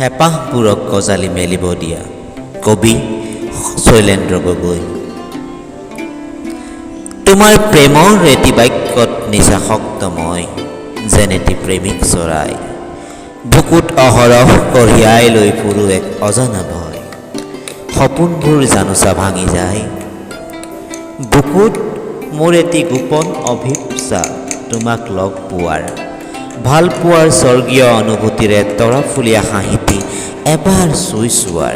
হেঁপাহবোৰক গজালি মেলিব দিয়া। কবি শৈলেন্দ্ৰ গগৈ। তোমাৰ প্ৰেমৰ এটি বাক্যত নিচাসক্ত মই, যেন এটি প্ৰেমিক চৰাই। বুকুত অহৰহ কঢ়িয়াই লৈ ফুৰো এক অজানা ভয়, সপোনবোৰ জানোচা ভাঙি যায়। বুকুত মোৰ এটি গোপন অভীপ্সা তোমাক লগ পোৱাৰ, ভাল পোৱাৰ স্বৰ্গীয় অনুভূতিৰে তৰাফুলীয়া হাঁহিটি এবাৰ চুই চোৱাৰ।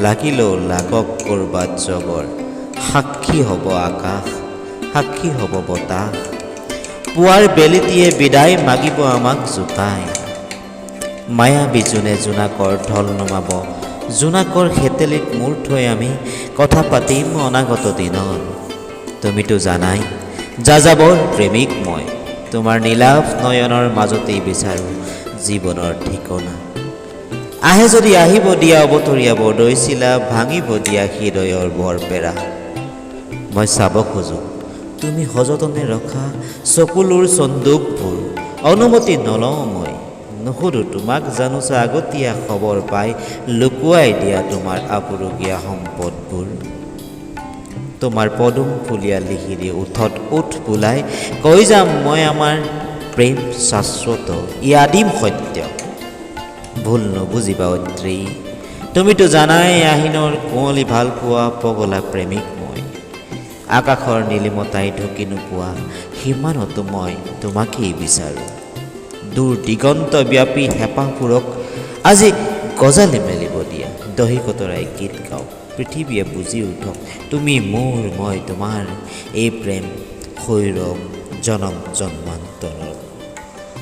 লাগিলেও লাগক ক'ৰবাত জগৰ, সাক্ষী হ'ব আকাশ, সাক্ষী হ'ব বতাহ। পুৱাৰ বেলিটিয়ে বিদায় মাগিব আমাক জোকাই। মায়াবী জোনে জোনাকৰ ঢল নমাব, জোনাকৰ শেতেলিত মূৰ থৈ আমি কথা পাতিম অনাগত দিনৰ। তুমিতো জানাই, যাযাবৰ প্ৰেমিক মই, তোমাৰ নীলাভ নয়নৰ মাজতেই বিচাৰোঁ জীৱনৰ ঠিকনা। আহে যদি আহিব দিয়া অবতৰীয়া বৰদৈচিলা, ভাঙিব দিয়া হৃদয়ৰ বৰপেৰা। মই চাব খোজোঁ তুমি সযতনে ৰখা চকুলোৰ চন্দুকবোৰ। অনুমতি নলওঁ মই, নুসুধো তোমাক জানোচা আগতীয়া খবৰ পাই লুকুৱাই দিয়া তোমাৰ আপুৰুগীয়া সম্পদবোৰ। তোমাৰ পদুম ফুলীয়া লিহিৰি ওঁঠত ওঁঠ বুলাই কৈ যাম মই, আমাৰ প্ৰেম শাশ্বত, ই আদিম সত্য। ভুল নুবুজিবা অত্ৰি, তুমিতো জানাই আহিনৰ কুঁৱলী ভাল পোৱা পগলা প্ৰেমিক মই। আকাশৰ নীলিমতাই ঢুকি নোপোৱা সিমানতো মই তোমাকেই বিচাৰোঁ। দূৰ দিগন্ত ব্যাপী হেঁপাহবোৰক আজি গজালি মেলিব দিয়া। দহি কতৰাই গীত গাওক, পৃথিৱীয়ে বুজি উঠক, তুমি মোৰ, মই তোমাৰ, এই প্ৰেম হৈ ৰওক জনম জন্মান্তৰৰ।